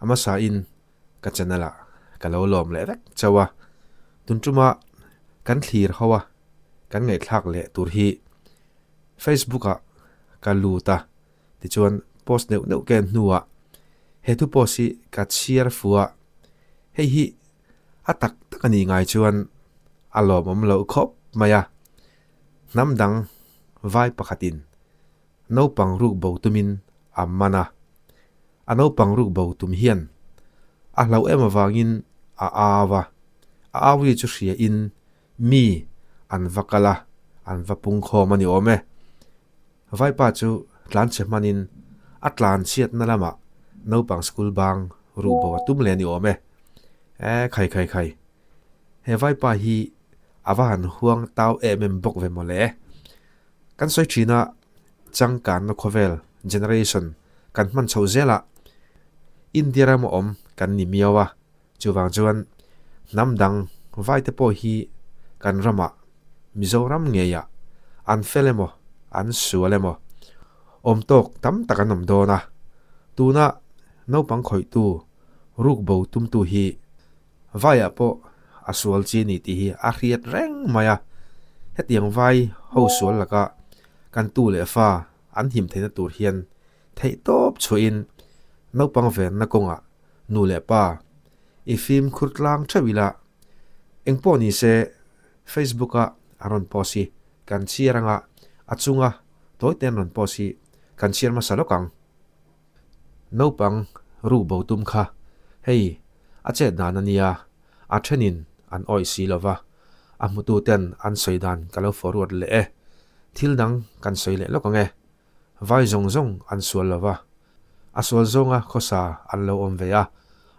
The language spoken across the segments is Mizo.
A hmasa in ka channel ah ka lo lawm leh vek chauh a, tun tuma kan thlir ho a kan ngaihthlak leh tur hi Facebook ah ka lut a, tichuan post neuh neuh ka en hnuah he thu post hi ka chhiar fu a, hei hi a tak tak a nih ngai chuan a lawmawm loh khawp mai a, hnam dang vai pakhatin Naupang ruk bo tumin a man a, a naupang ruk bo tum hian a hlauh em avangin a au a, a au ri chu hria in mi an va kal a, an va pung khawm a ni awm e. Vaipa chu tlanchhe hmanin a tlan chhiatna lamah naupang school bang ruk bo a tum leh a ni awm e. E khai khai khai, he vaipa hi a va han huang tau em em bawk ve mawle. Kan sawi thin a, changkanna khawvel, generation, kan hman chho zel a, India rama awm kan ni miau a, chuvang chuan hnam dang vaite pawh hi kan ramah Mizoram ngeiah an fel emaw an sual emaw awm tawk tam tak an awm dawn a, tuna naupang khawihtu rukbo tumtu hi Vaiah pawh a sual chi ni tih hi a hriat reng mai a, hetiang vai ho sual laka kan tu leh fa an him theihna tur hian theih tawp chhuahin naupang venna kawngah nu leh pa i fimkhur tlang theuh ila, engpawh ni se Facebook-a a rawn post hi kan chhiar anga a chunga tawite an rawn post hi kan chhiar hmasa lawk ang. Naupang ruk bo tum kha hei a chet dan a nia, a thenin an awih si lo va, a hmutu ten an sawi dan ka lo forward leh e, thil dang kan sawi leh lawk ang e. Vai zawng zawng an sual lo va, a sual zawnga khawsa an lo awm ve a,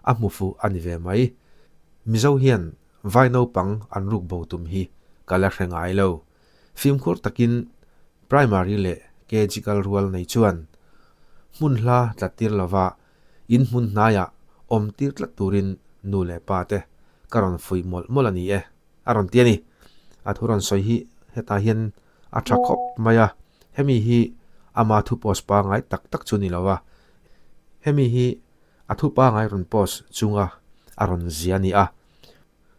a hmu fuh a ni ve mai. Mizo hian vai naupang an ruk bo tum hi ka la hre ngai lo. Fimkhur takin Primary leh KG kal rual nei chuan hmun hla tlat tir lova in hmun hnaiah awm tir tlat turin nu leh pa te ka rawn fuih mawlh mawlh a ni e, a rawn ti a ni. A thu rawn sawi hi hetah hian a tha khawp mai a, hemi hi ama thu post pangai tak tak chu ni lova, hemi hi a thu pangai rawn post chunga a rawn zia a ni a.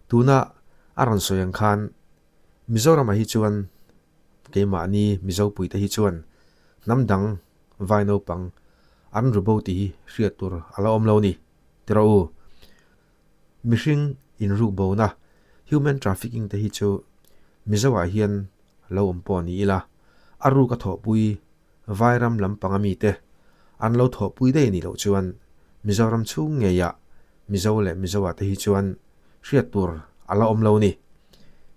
Tuna a rawn sawi ang khan Mizoramah hi chuan keimahni Mizopuite hi chuan hnam dang vai naupang an ru bo tih hi hriat tur a la awm lo ni ti rawh u. Mihring inruk bona, human trafficking, te hi chu Mizoah hian lo awm pawh ni ila, a ruk a thawhpui Vairam lampanga mite an lo thawhpui daih nih loh chuan Mizoram chhung ngeiah Mizo leh Mizoah te hi chuan hriat tur a la awm lo ni.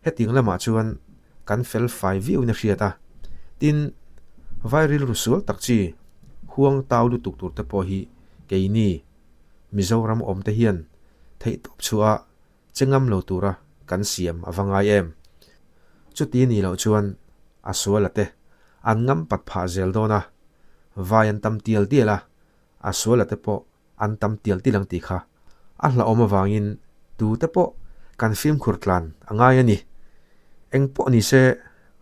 Hetiang lamah chuan kan fel fai viauin a hriat a, tin, vai rilru sual tak chi huang tau lutuk tur te pawh hi keini Mizoram awm te hian theihtawp chhuah a che ngam lo tura kan siam a va ngai em? Chuti nih loh chuan a suala te an ngam pat phah zel dawn a, vai an tam tial tial a, a suala te pawh an tam tial tial ang tih kha a hlauhawm avangin tute pawh kan fimkhur tlan a ngai a ni. Eng pawh ni se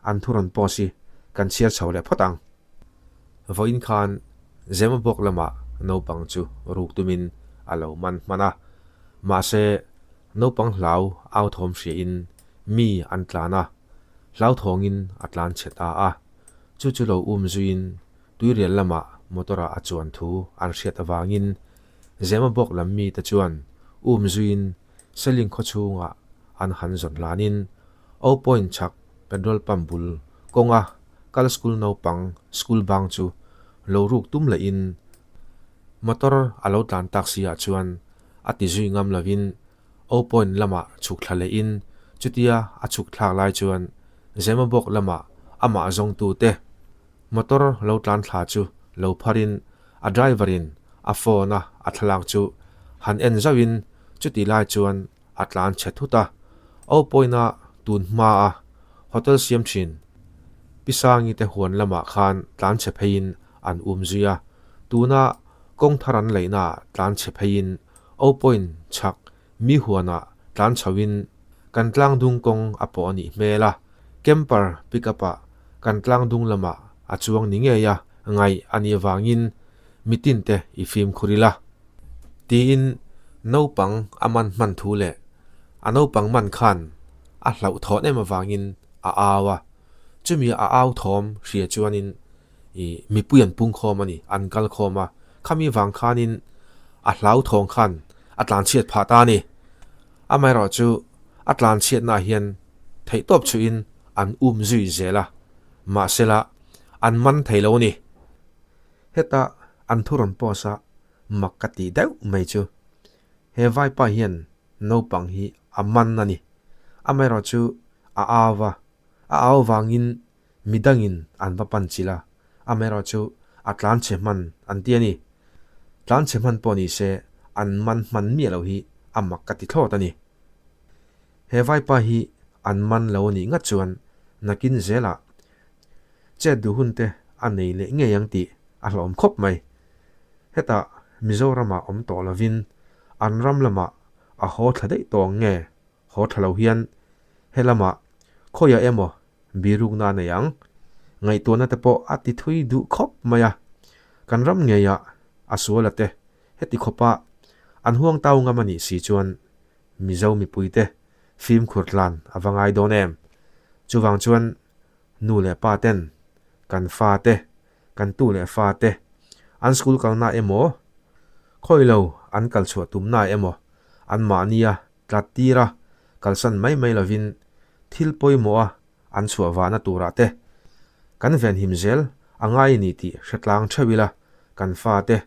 an thu rawn post hi kan chhiar chho leh phawt ang. Vawiin khan Zemabawk lamah naupang chu ruk tumin a lo man hman a, mahse naupang hlau au thawm hriain mi an tlan a, hlauthawngin a tlan chhe ta a, chu chu lo um zuiin tuirial lamah motor-ah a chuan thu an hriat avangin Zemabawk lam mite chuan um zuiin Seling khaw chhungah an han zawn hlanin O Point chhak petrol pump bul kawnga kal school naupang school bang chu lo ruk tum lehin motor a lo tlan tak si ah chuan a ti zui ngam lovin O Point lamah chhuk thla lehin chutia a chhuk thlak lai chuan Zemabawk lamah amah zawngtu te motor lo tlan thla chu lo pharin a driver in a phone a a thlalak chu han en zauhin chuti lai chuan a tlan chhe thut a, O Point-a tun hmaa hotel siam thin Pi Sangi te huan lamah khan tlan chhe pheiin an um zui a, tuna kawng thar an leihnaah tlan chhe pheiin O Point chhak mi huanah tlan chhoin kan tlang dung kawng a pawh a nih hmel a, camper pickup-ah kan tlang dung lamah a chuang ni ngei a, ngaih a nih avangin mitin te i fimkhur ila. Tiin naupang a man hman thu leh a naupang man khan a hlauhthawn em avangin a au a, chumi a au thawm hria chuanin ih mipui an pung khawm a ni, an kal khawm a, khami vang khanin a hlauthawng khan a tlanchhiat phah ta a ni. Amaherawhchu a tlanchhiatnaah hian theihtawp chhuihin an um zui zel a, mahsela an man thei lo a ni. Heta an thu rawn post a mak ka tih deuh mai chu he vaipa hian naupang hi a man a ni. Amaherawhchu a au va, a au vangin midangin an va pan chilh a, amaherawhchu a tlanchhe hman an ti a ni. Tlanchhe hman pawh ni se an man hman miah loh hi a mak ka ti thlawt a ni. He vaipa hi an man lo a nih ngat chuan nakin zelah chet duh hun te a nei leh ngei ang tih a hlawm khawp mai. Hetah Mizoramah awm tawh lovin an ram lamah a haw thla daih tawh ang nge? Haw thla lo hian he lamah khawiah emaw birukna a nei ang? Ngaihtuahna te pawh a ti thui duh khawp mai a. Kan ram ngeiah a suala te heti khawpa an huang tau ngam a nih si chuan Mizo mipuite fimkhur tlan a va ngai dawn em? Chuvang chuan nu leh pa ten kan fa te, kan tu leh fa te an school kalna emaw, khawi lo an kal chhuah tumna emaw an mahnia tlat tir a, kalsan mai mai lovin thil pawimawh a an chhuah vahna turah te kan venhim zel a ngai a ni tih hre tlang theuh ila, kan fa te,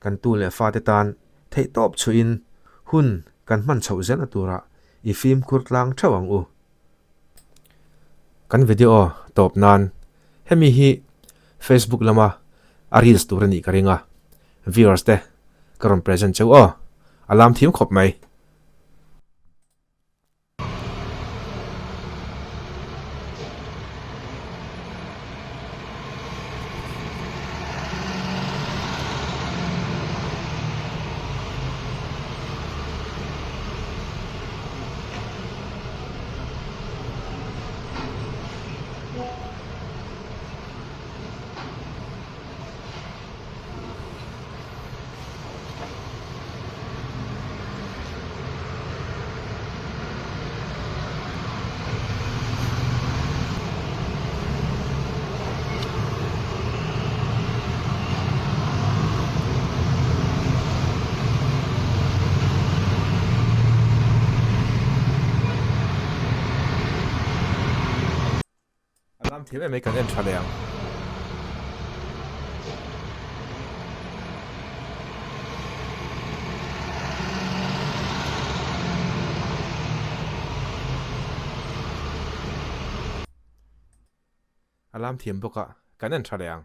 kan tu leh fa te tan theihtawp chhuihin hun kan hman chhoh zelna turah i fimkhur tlang theuh ang u. Kan video tawp nan hemi hi Facebook lama a reels tur a nih ka ring a, viewers te ka rawn present cheu aw, a lam thiam khawp mai. A lam thiam em mai kan en tha leh ang. A lam thiam bawk a, kan en tha leh ang.